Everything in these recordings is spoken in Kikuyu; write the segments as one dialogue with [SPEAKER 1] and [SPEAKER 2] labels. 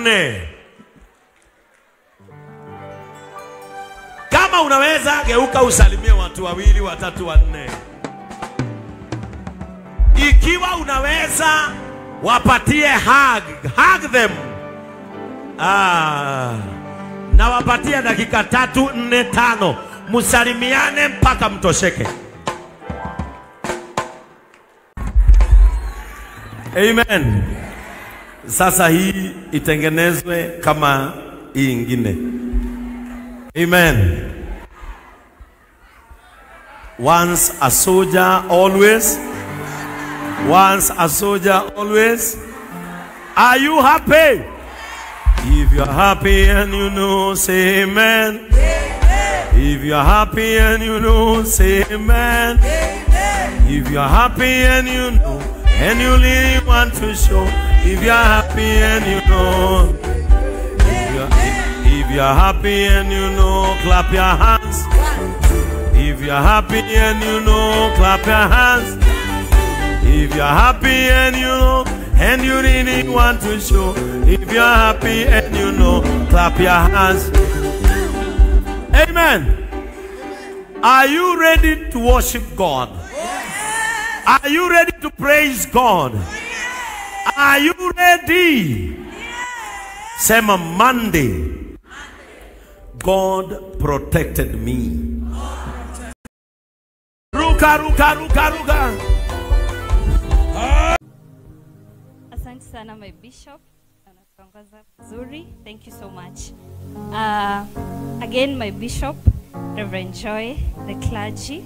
[SPEAKER 1] 4. Kama unaweza geuka usalimie watu 2, 3, 4. Ikiwa unaweza wapatie hug, hug them. Na wapatie dakika 3, 4, 5. Msalimiane mpaka mtosheke. Amen. Sasa hii itengenezwe kama hii ingine. Amen. Once a soldier, always. Once a soldier, always. Are you happy? If you are happy and you know, say amen. Amen. If you are happy and you know, say amen. Amen. If you are happy and you know, and you really want to show. If you are happy and you know, if you are happy and you know, clap your hands. If you are happy and you know, clap your hands. If you are happy and you know, and you really want to show. If you are happy and you know, clap your hands. Amen. Are you ready to worship God? Are you ready to praise God? Are you ready? Sema Monday, God protected me. Ruka, ruka, ruka, ruka.
[SPEAKER 2] Asante sana my bishop. Anatuongoza vizuri. Thank you so much. Again my bishop, Reverend Joy, the clergy,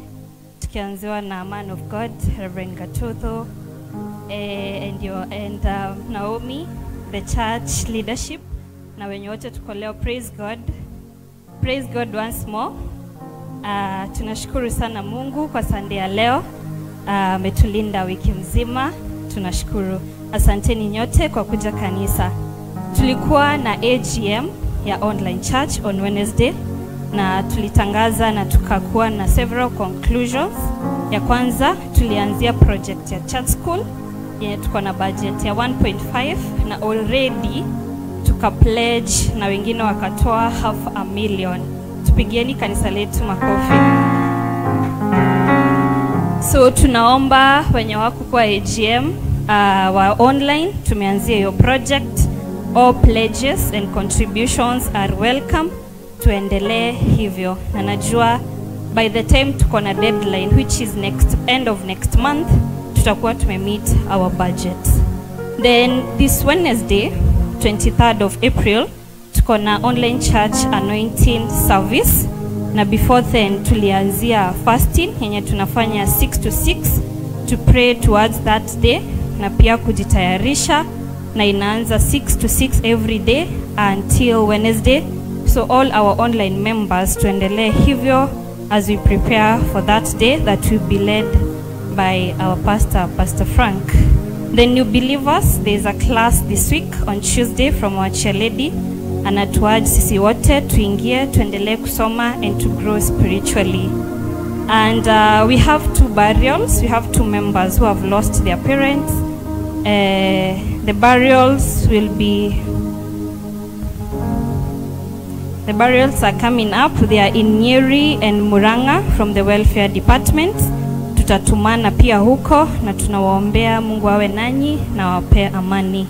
[SPEAKER 2] tukianziwa na man of God, Reverend Gatutho, and Naomi, the church leadership, na wenye wote tuko leo. Praise God. Praise God once more. Tunashukuru sana Mungu kwa Sunday ya leo. Ametulinda wiki mzima. Tunashukuru. Asanteni nyote kwa kuja kanisa. Tulikuwa na AGM ya online church on Wednesday, na tulitangaza na tukakuwa na several conclusions. Ya kwanza tulianzia project ya church school yenye tuko na budget ya 1.5 na already tuka pledge na wengine wakatoa 500,000. Tupigieni kanisa letu makofi. So tunaomba wenye wako kwa AGM wa online, tumeanzia hiyo project. All pledges and contributions are welcome. Tuendelee hivyo. Na najua by the time tuko na deadline, which is next end of next month, tutakuwa tumemeet our budget. Then this Wednesday, 23rd of April, tuko na online church anointing service. Na before then tulianzia fasting yenye tunafanya 6 to 6 to pray towards that day, na pia kujitayarisha, na inaanza 6 to 6 every day until Wednesday. So all our online members tuendelee hivyo as we prepare for that day that will be led by our pastor, Pastor Frank. The new believers, there's a class this week on Tuesday from our chair lady. Anatuaji sisi wote tuingie, tuendelee kusoma and to grow spiritually. And we have 2 burials. We have 2 members who have lost their parents. The burials will be... The burials are coming up. They are in Nyeri and Muranga from the welfare department. Tutatumana pia huko na tunawaombea Mungu awe nanyi na wape amani.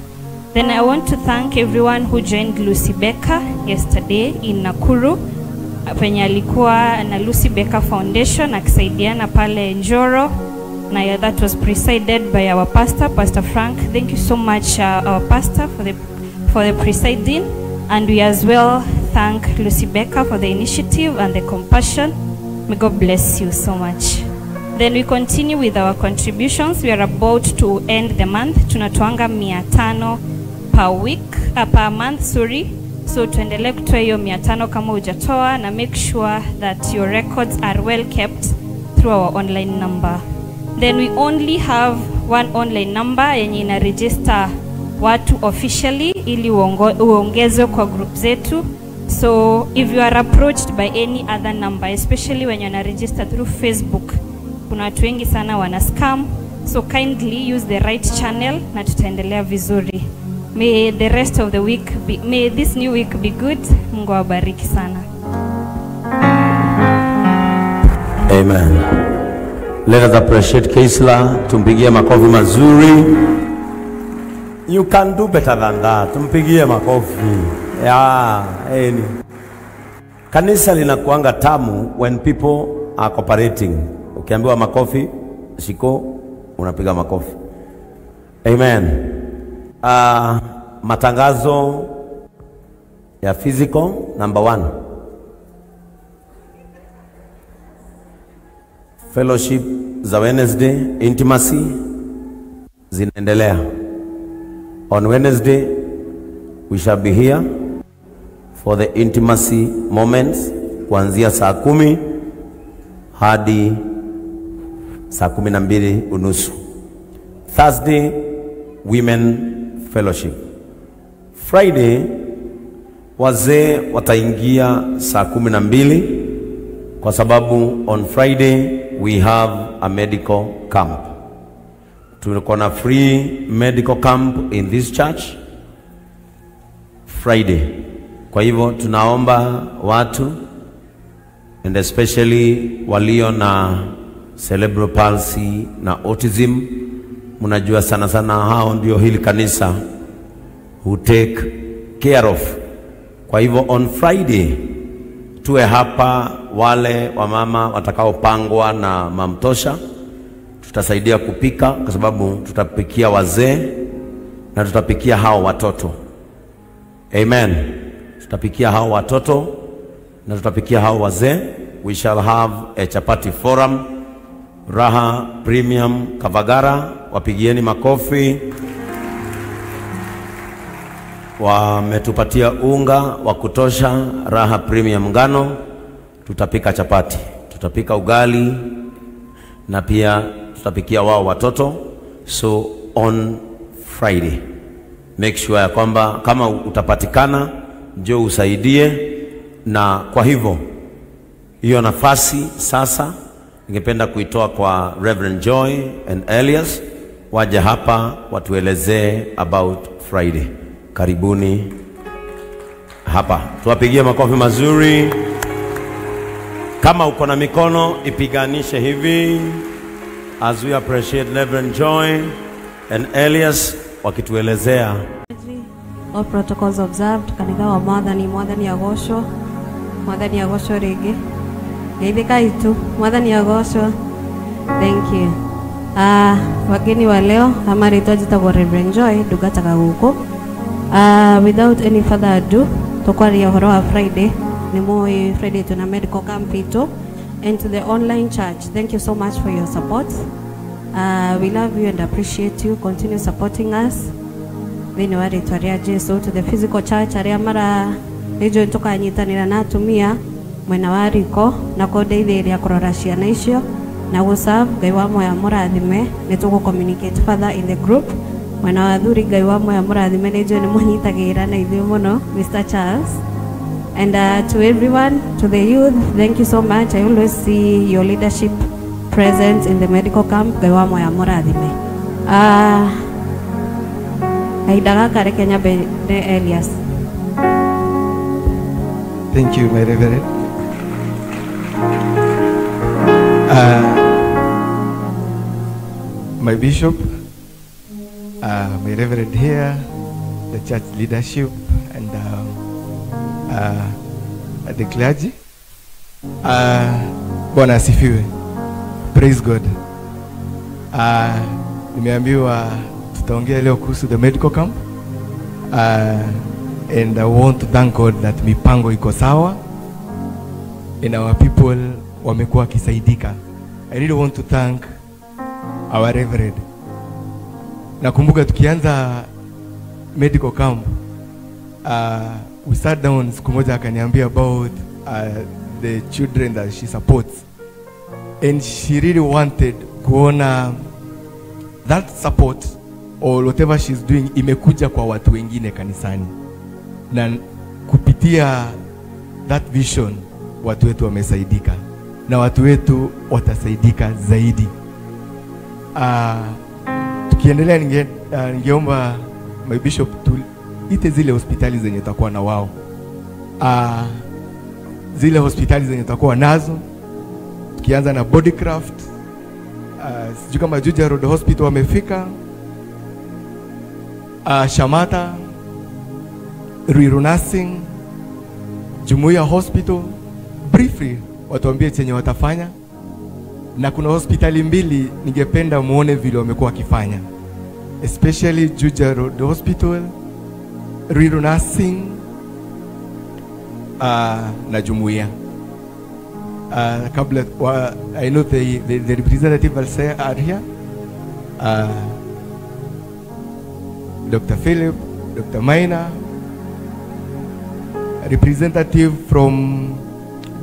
[SPEAKER 2] Then I want to thank everyone who joined Lucy Becker yesterday in Nakuru. Penye alikuwa na Lucy Becker Foundation akisaidiana pale Njoro. Na that was presided by our pastor, Pastor Frank. Thank you so much, our pastor, for the presiding. And we as well thank Lucy Becker for the initiative and the compassion. May God bless you so much. Then we continue with our contributions. We are about to end the month. Tunatoanga 500 per week, per month, sorry. So tuendelee kutoa hiyo 500 kama hujatoa, na make sure that your records are well kept through our online number. Then we only have one online number yenye ina register watu officially ili uongezwe kwa group zetu. So if you are approached by any other number, especially when you are registered through Facebook, kuna watu wengi sana wana scam. So kindly use the right channel na tutaendelea vizuri. May the rest of the week be, may this new week be good. Mungu awabariki sana.
[SPEAKER 1] Amen. Let us appreciate Keisla. Tumpigie makofi mazuri. You can do better than that. Tumpigie makofi. Yeah, eni. Kanisa linakuanga tamu when people are cooperating. Ukiambiwa makofi, shiko, unapiga makofi. Amen. Matangazo ya physical number 1. Fellowship za Wednesday, intimacy zinaendelea. On Wednesday we shall be here for the intimacy moments kuanzia saa 10 hadi saa 12:30. Thursday, women fellowship. Friday wazee wataingia saa 12 kwa sababu on Friday we have a medical camp. Tuko na free medical camp in this church Friday. Kwa hivyo tunaomba watu, and especially walio na cerebral palsy na autism, mnajua sana sana hao ndio hili kanisa who take care of. Kwa hivyo on Friday tuwe hapa, wale wamama watakaopangwa na mamtosha tutasaidia kupika, kwa sababu tutapikia wazee na tutapikia hao watoto. Amen. Tutapikia hao watoto na tutapikia hao wazee. We shall have a chapati forum. Raha Premium Kavagara, wapigieni makofi. Wametupatia unga wa kutosha, Raha Premium ngano. Tutapika chapati, tutapika ugali na pia tutapikia wao watoto. So on Friday make sure ya kwamba kama utapatikana njoo usaidie. Na kwa hivyo hiyo nafasi sasa ningependa kuitoa kwa Reverend Joy and Elias, waje hapa watuelezee about Friday. Karibuni hapa, tuwapigie makofi mazuri. Kama uko na mikono ipiganishe hivi as we appreciate Reverend Joy and Elias wakituelezea.
[SPEAKER 3] All protocols observed. Kanitha wa Mwathani, Mwathani agocwo, Mwathani agocwo rĩngĩ. Geithĩka itu, Mwathani agocwo. Thank you. Wageni wa leo ama rĩtwa njĩtagwo Reverend Joy, ndungataga gũkũ. Without any further ado, tũkwaria ũhoro wa Friday. Nĩ mũĩ Friday tuna medical camp itũ. And to the online church, thank you so much for your support. We love you and appreciate you. Continue supporting us. Thĩinĩ wa rĩtwa rĩa Jesu. To the physical church, arĩa mara nĩnjũĩ tũkanyitanĩra na atumia mwena wa riko na kũndeithĩrĩria kũrora ciana icio na gũserve. Ngai wa moya mũrathime. Nĩ tũgũ communicate further in the group. Mwena wa athuri, Ngai wa moya mũrathime. Nĩ njũĩ nĩ mũnyitagĩra na ithuĩ mũno, Mr. Charles. And to everyone, to the youth, thank you so much. I always see your leadership present in the medical camp. Ngai wa moya mũrathime. Kahinda gaka reke nyambe nĩ Elias.
[SPEAKER 4] Thank you, my Reverend. My bishop, my Reverend here, the church leadership, and the clergy. Bwana asifiwe. Praise God. Nimeambiwa tutaongea leo kuhusu the medical camp. And I want to thank God that mipango iko sawa and our people wamekuwa wakisaidika. I really want to thank our Reverend. Nakumbuka tukianza medical camp, we sat down siku moja akaniambia about the children that she supports, and she really wanted kuona that support or whatever she's doing imekuja kwa watu wengine kanisani, na kupitia that vision watu wetu wamesaidika na watu wetu watasaidika zaidi. Tukiendelea ningeomba my bishop tuite zile hospitali zenye tutakuwa na wao. Zile hospitali zenye tutakuwa nazo, tukianza na Bodycraft, sijui kama Juja Road Hospital wamefika, Shamata, Ruiru Nursing, Jumuiya Hospital. Briefly watuambie chenye watafanya. Na kuna hospitali mbili ningependa muone vile wamekuwa wakifanya, especially Juja Road Hospital, Ruiru Nursing, na Jumuiya. Kabla I know the representative are here, Dr. Philip, Dr. Maina, representative from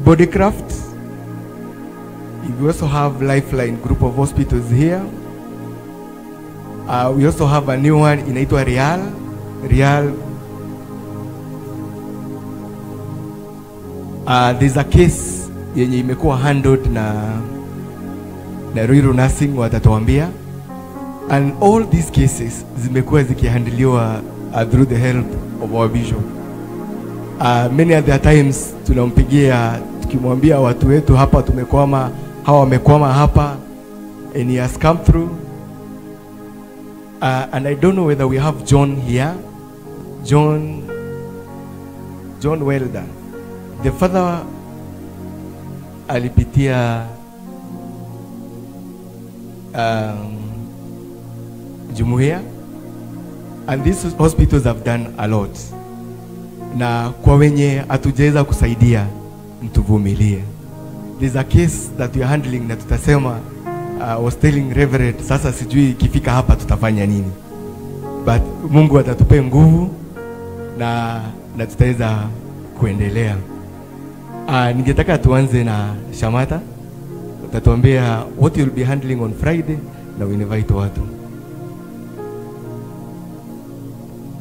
[SPEAKER 4] Bodycraft. We also have Lifeline group of hospitals here. We also have a new one inaitwa Real. Real. There's a case yenye imekuwa handled na Ruiru Nursing, watatuambia. And all these cases zimekuwa zikihandliwa through the help of our bishop. Many other times tunampigia tukimwambia watu wetu hapa tumekwama, hawa wamekwama hapa, and he has come through. And I don't know whether we have John here. John Welder. The father alipitia Jumuiya, and these hospitals have done a lot. Na kwa wenye hatujaweza kusaidia, mtuvumilie. There's a case that we are handling na tutasema, was telling Reverend, sasa sijui ikifika hapa tutafanya nini. But Mungu atatupe nguvu na tutaweza kuendelea. Ningetaka tuanze na Shamata. Utatuambia what you'll be handling on Friday na we invite watu.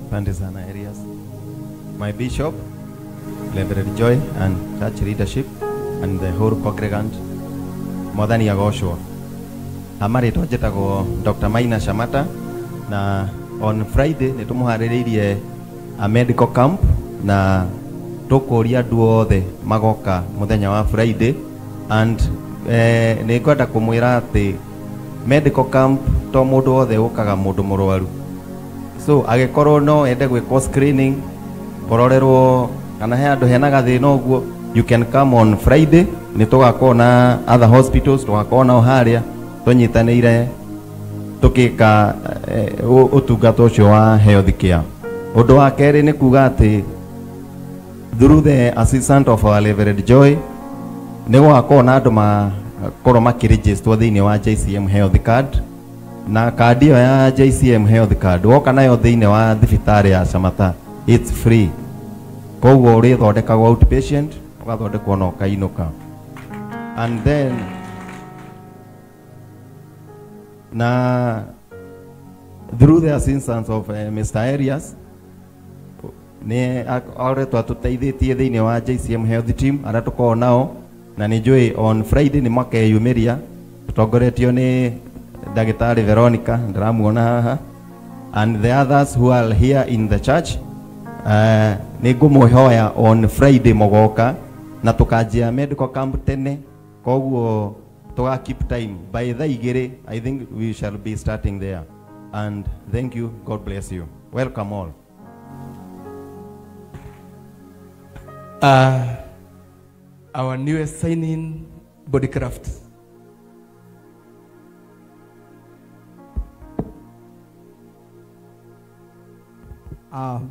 [SPEAKER 5] Asante sana Elias. My bishop, Reverend Joy and church leadership and the whole congregant, Mwathani agocwo. Amarĩtwa njĩtagwo Dr. Maina Shamata, na on Friday nĩ tũmũharĩrĩirie a medical camp, na tũkũria andũ othe magoka mũthenya wa Friday. And nĩ ngwenda kũmwĩra atĩ medical camp to mũndũ wothe ũkaga mũndũ mũrwaru, so agĩkorwo no ende gwĩkwo screening, kũrorerwo kana he andũ hena gathĩna ũguo, you can come on Friday. Nĩ tũgakorwo na other hospitals, tũgakorwo nao harĩa tũnyitanĩire tũgĩka ũtungata ũcio wa health care. Ũndũ wa kerĩ nĩ kuga atĩ through the assistant of our Reverend Joy nĩ gũgakorwo na andũ makorwo makĩregisterwo thĩinĩ wa JCM Health Card, na kandi ĩyo ya JCM Health Card woka nayo thĩinĩ wa thibitarĩ ya Shamata, it's free. Koguo ũrĩthondekagwo outpatient, ũgathondekwo na ũkainũka. And then na through the assistance of Mr. Arias nĩ akoretwo atũteithĩtie thĩinĩ wa JCM Health Team arĩa tũkoragwo nao, na nĩ njũĩ on Friday nĩ makeyumĩria tũtongoretio nĩ Ndagĩtarĩ Veronica, ndĩramuona haha, and the others who are here in the church. Nĩ ngũmũhoya on Friday mũgoka na tũkanjia medical camp tene, koguo tũga keep time by thaa 2. I think we shall be starting there. And thank you, God bless you, welcome all.
[SPEAKER 4] Our newest signing, Bodycraft.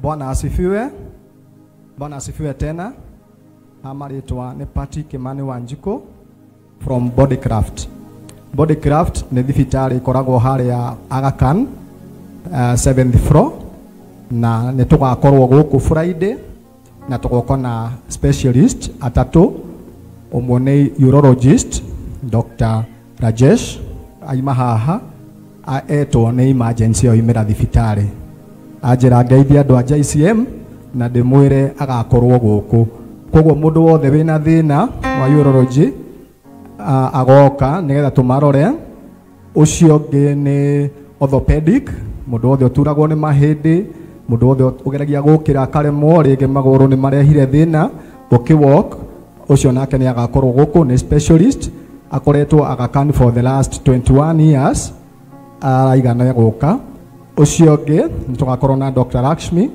[SPEAKER 6] Bwana asifiwe. Bwana asifiwe tena. Marĩtwa nĩ Patrick Kimani Wanjikũ from Bodycraft. Bodycraft nĩ thibitarĩ ĩkoragwo harĩa Aga Khan, seventh floor, na nĩ tũgakorwo gũkũ Friday na tũgoka na specialist atatũ. Ũmwe nĩ urologist Dr. Rajesh aima haha, etwo nĩ emergency oimĩra thibitarĩ, anjĩra ngeithie andũ a JCM na ndĩmwĩre agakorwo gũkũ. Koguo mũndũ wothe wĩna thĩna wa urology agoka nĩgetha tũmarore. Ũcio ũngĩ nĩ orthopedic, mũndũ wothe ũturagwo nĩ mahĩndĩ. Mundu wothe ugeragia gukira karemwo ringi maguru ni marehire thina ukiwalk ucio nake ni agakorwo guku ni specialist akoretwo Aga Khan for the last 21 years araigana guka. Ucio ungi ni tugakorwo na Dr. Lakshmi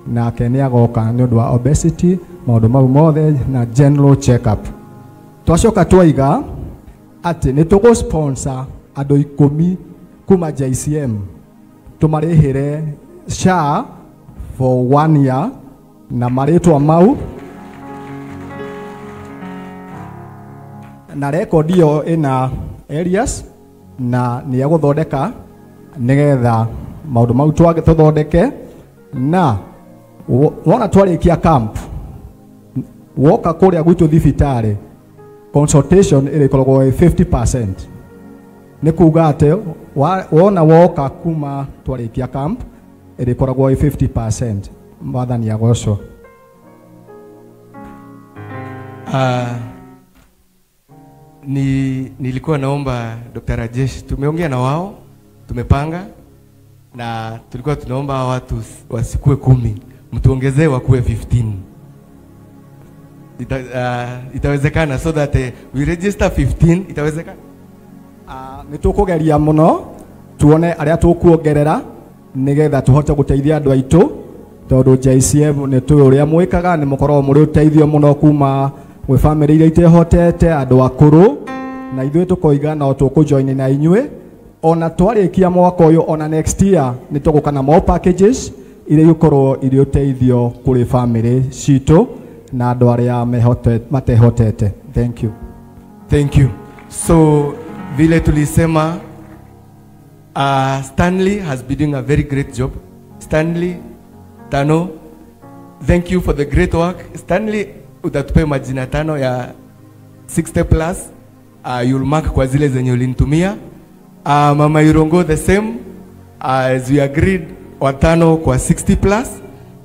[SPEAKER 6] nake ni agoka ni undu wa obesity maundu mau mothe na general check up. Twacoka twaiga ati ni tugu sponsor andu 10 kuma JCM tumarihire SHA for 1 year na maritwa mau na record iyo ina areas na ni aguthondeka nigetha maundu mau tuthondeke. Na wona twarikia camp woka kuria gwitu thibitari consultation irikoragwo 50%. Ni kuga ati wona woka kuma twarikia camp irikoragwo 50%. Mwathani agocwo.
[SPEAKER 4] Nilikuwa naomba Dr. Rajesh, tumeongea na wao, tumepanga na tulikuwa tunaomba watu wasikue 10, mtuongezee wakuwe 15. Itawezekana so that we register 15, itawezekana?
[SPEAKER 6] Nitukugeria muno tuone aria tukuongerera nigetha tuhote guteithia andu aitu tondu JCM ni tu uria mwikaga ni mukorwo muri uteithio muno kuma gwi family iria itehotete andu akuru na ithuĩ tukoiga no tukujoin na inyuĩ ona twarikia mwaka uyu ona next year ni tuguka na more packages iria igukorwo iri uteithio kuri family citu na andu aria matehotete. Thank you.
[SPEAKER 4] Thank you. So vile tulisema, Stanley has been doing a very great job. Stanley Tano, thank you for the great work. Stanley, utatupe majina 5 ya 60 plus. You'll mark kwa zile zenye ulinitumia. Mama Irongo the same, as we agreed, watano kwa 60 plus.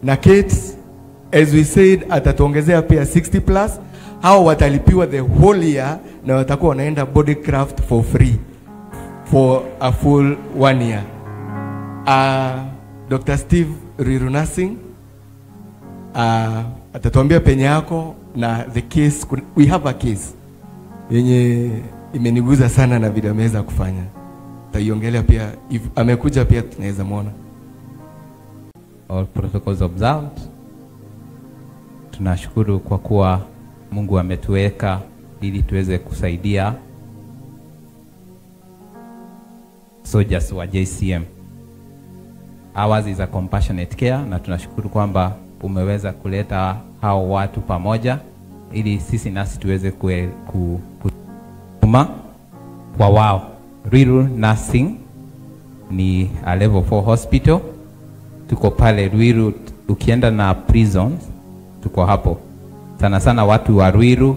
[SPEAKER 4] Na Kate, as we said, atatuongezea pia 60 plus. Hao watalipiwa the whole year na watakuwa wanaenda Bodycraft for free for a full 1 year. Dr. Steve Ruiru Nursing atatuambia penye yako na the case. We have a case yenye imeniguza sana na vile ameweza kufanya. Taiongelea pia, if amekuja pia tunaweza muona.
[SPEAKER 7] All protocols observed. Tunashukuru kwa kuwa Mungu ametuweka ili tuweze kusaidia soldiers wa JCM. Ours is a compassionate care, na tunashukuru kwamba umeweza kuleta hao watu pamoja ili sisi nasi tuweze kutuma kwa wao. Ruiru Nursing ni a level 4 hospital. Tuko pale Ruiru, ukienda na prisons tuko hapo. Sana sana watu wa Ruiru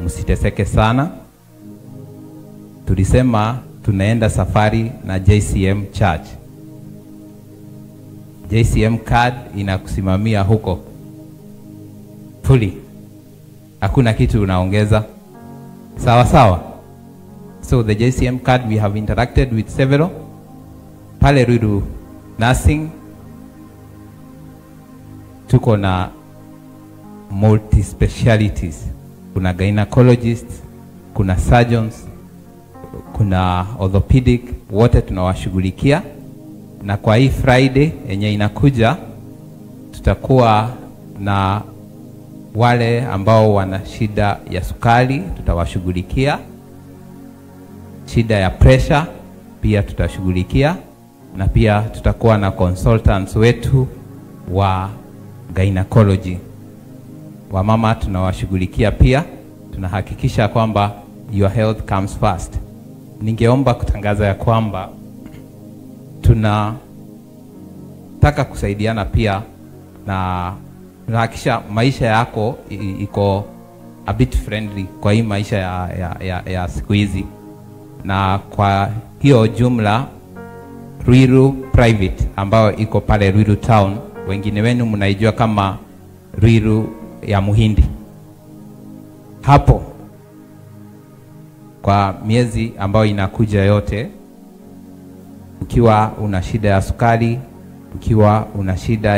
[SPEAKER 7] msiteseke sana. Tulisema tunaenda safari na JCM Church. JCM card inakusimamia huko fully. Hakuna kitu unaongeza. Sawa sawa. So the JCM card, we have interacted with several. Pale Ruiru Nursing tuko na multi specialities. Kuna gynecologists, kuna surgeons, kuna orthopedic, wote tunawashughulikia. Na kwa hii Friday yenye inakuja tutakuwa na wale ambao wana shida ya sukari tutawashughulikia, shida ya pressure pia tutashughulikia, na pia tutakuwa na consultants wetu wa gynecology. Wamama tunawashughulikia pia, tunahakikisha kwamba your health comes first. Ningeomba kutangaza ya kwamba tunataka kusaidiana pia na tunahakikisha maisha yako iko a bit friendly kwa hii maisha ya siku hizi. Na kwa hiyo jumla Ruiru Private ambayo iko pale Ruiru Town, wengine wenu mnaijua kama Ruiru ya Muhindi. Hapo kwa miezi ambayo inakuja yote, ukiwa una shida ya sukari, ukiwa una shida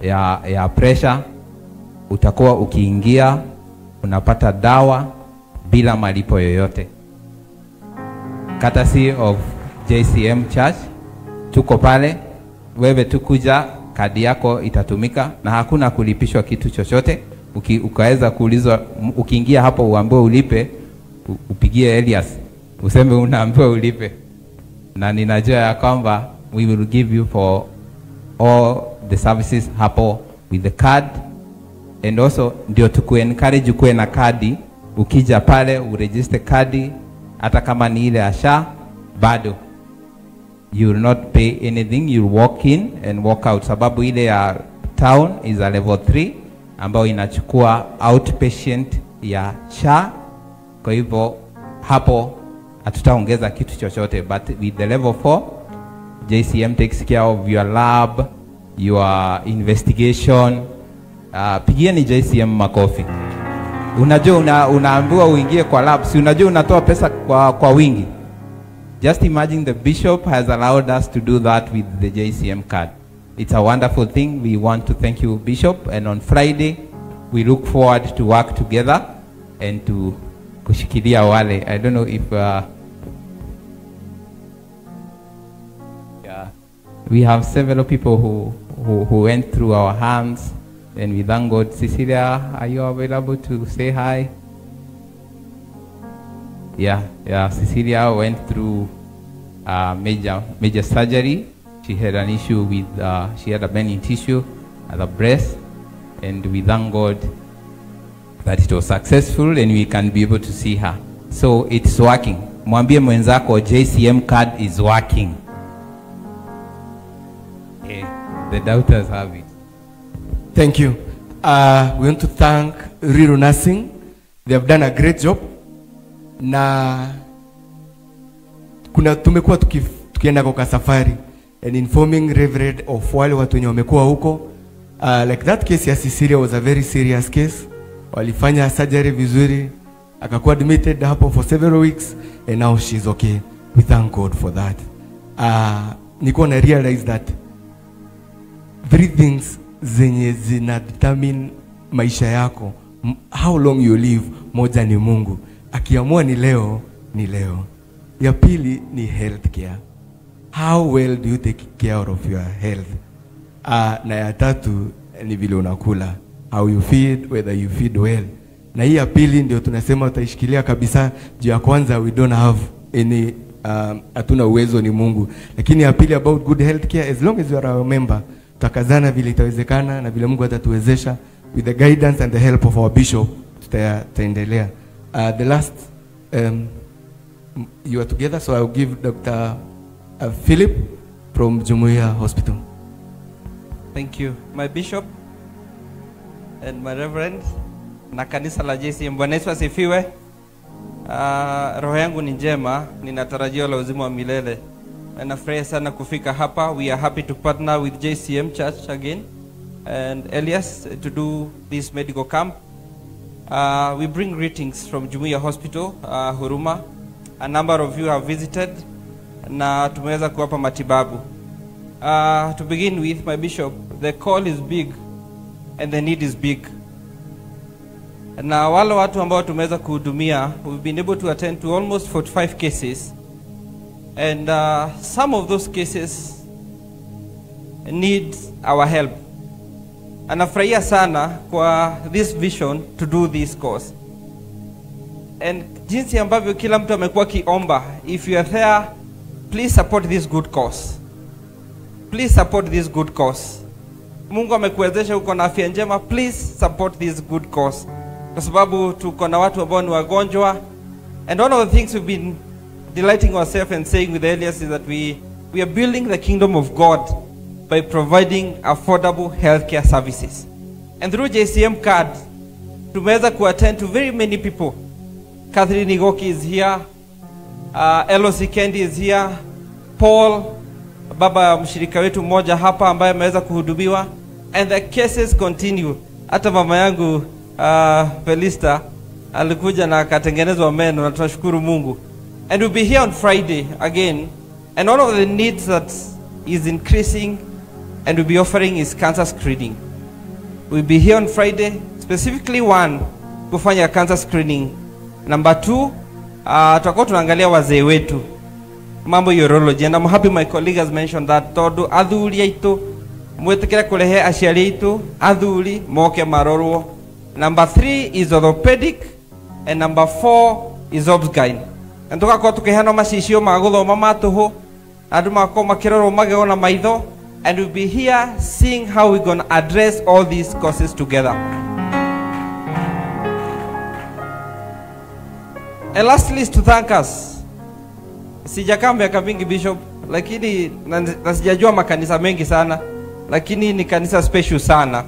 [SPEAKER 7] ya pressure, utakuwa ukiingia unapata dawa bila malipo yoyote. Courtesy of JCM Church, tuko pale, wewe tukuja, kadi yako itatumika na hakuna kulipishwa kitu chochote. Ukaweza kuulizwa, ukiingia hapo uambiwe ulipe, upigie Elias useme unaambiwa ulipe, na ninajua ya kwamba we will give you for all the services hapo with the card. And also ndio tuku encourage ukuwe na kadi, ukija pale uregister kadi, hata kama ni ile ya SHA bado you will not pay anything, you walk in and walk out, sababu ile ya town is a level 3 ambayo inachukua outpatient ya SHA. Kwa hivyo hapo hatutaongeza kitu chochote, but with the level 4 JCM takes care of your lab, your investigation. Pigieni JCM makofi. Unajua unaambiwa uingie kwa lab, si unajua unatoa pesa kwa wingi. Just imagine the bishop has allowed us to do that with the JCM card. It's a wonderful thing. We want to thank you, Bishop. And on Friday, we look forward to work together and to kushikilia wale. I don't know if yeah. We have several people who went through our hands, and we thank God. Cecilia, are you available to say hi? Yeah, Cecilia went through major surgery. She had an issue with, she had a burning tissue at the breast, and we thank God that it was successful and we can be able to see her. So it's working. Mwambie mwenzako JCM card is working. Okay. The doubters have it.
[SPEAKER 4] Thank you. We want to thank Ruiru Nursing. They have done a great job. Na kuna tumekuwa tukienda kwa safari and informing Reverend of wale watu wenye wamekuwa huko. Like that case ya Cecilia was a very serious case. Walifanya surgery vizuri, akakuwa admitted hapo for several weeks, and now she's okay. We thank God for that. Nilikuwa na realize that three things zenye zina determine maisha yako, how long you live. Moja ni Mungu, akiamua ni leo, ni leo. Ya pili ni healthcare, how well do you take care of your health? Na ya tatu ni vile unakula, how you feed, whether you feed well. Na hii ya pili ndio tunasema utaishikilia kabisa. Juu ya kwanza we don't have any, hatuna uwezo, ni Mungu. Lakini ya pili about good healthcare, as long as you are a member, tutakazana vile itawezekana na vile Mungu atatuwezesha with the guidance and the help of our bishop, tutaendelea. The last, you are together, so I will give Dr. Philip from Jumuiya Hospital.
[SPEAKER 8] Thank you, my bishop and my reverend na kanisa la JCM. Bwana Yesu asifiwe. Roho yangu ni njema, nina tarajio la uzima wa milele. Na nafurahi sana kufika hapa. We are happy to partner with JCM Church again and Elias to do this medical camp. We bring greetings from Jumuiya Hospital, Huruma. A number of you have visited na tumeweza kuwapa matibabu. To begin with, my bishop, the call is big and the need is big. Na wale watu ambao tumeweza kuhudumia, we've been able to attend to almost 45 cases, and some of those cases need our help. Anafurahia sana kwa this vision to do this course. And jinsi ambavyo kila mtu amekuwa kiomba, if you are there, please support this good cause. Please support this good cause. Mungu amekuwezesha uko na afya njema, please support this good cause. Kwa sababu tuko na watu ambao ni wagonjwa. And one of the things we've been delighting ourselves and saying with Elias is that we are building the kingdom of God by providing affordable healthcare services. And through JCM card, tumeweza kuattend to very many people. Catherine Igoki is here, LOC Kendi is here, Paul, baba mshirika wetu mmoja hapa ambaye ameweza kuhudumiwa, and the cases continue. Hata mama yangu Felista alikuja na akatengenezwa meno, na tunashukuru Mungu. And we'll be here on Friday again. And one of the needs that is increasing, and we'll be offering is cancer screening. We'll be here on Friday, specifically one, kufanya cancer screening. Number two, tutakuwa tunaangalia wazee wetu, mambo urology, and I'm happy my colleague has mentioned that tondu athuri aitu mwitikire kurehe aciari aitu athuri moke marorwo. Number 3 is orthopedic and number 4 is obsgyn. Na tugakorwo tukiheana macicio ma guthoma ma tuhu, andu magakorwo makirorwo magego na maitho, and we'll be here seeing how we're going to address all these causes together. And lastly is to thank us. Sijakaa miaka mingi Bishop, lakini na sijajua makanisa mengi sana, lakini ni kanisa special sana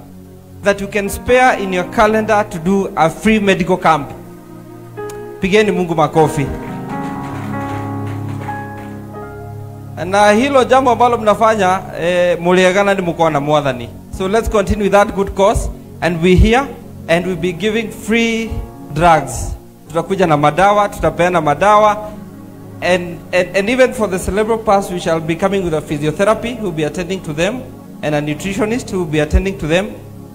[SPEAKER 8] that you can spare in your calendar to do a free medical camp. Pigeni Mungu makofi. Na hilo jambo ambalo mnafanya, muliagana ni mko na mwathani. So let's continue with that good cause, and we here and we'll be giving free drugs. Tutakuja na madawa, tutapeana madawa, and even for the cerebral palsy we shall be coming with a physiotherapy who will be attending to them and a nutritionist who will be attending to them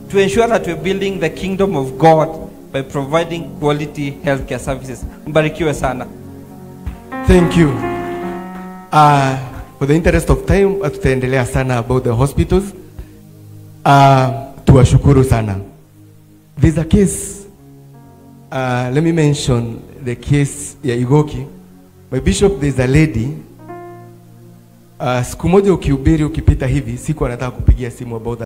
[SPEAKER 8] to ensure that we're building the kingdom of God by providing quality healthcare services. Mbarikiwe sana.
[SPEAKER 4] Thank you. For the interest of time, tutaendelea sana about the hospitals. Tuwashukuru sana. There's a case, let me mention the case ya Igoki. My bishop, there's a lady. Siku moja ukihubiri ukipita hivi, siku anataka kupigia simu about that.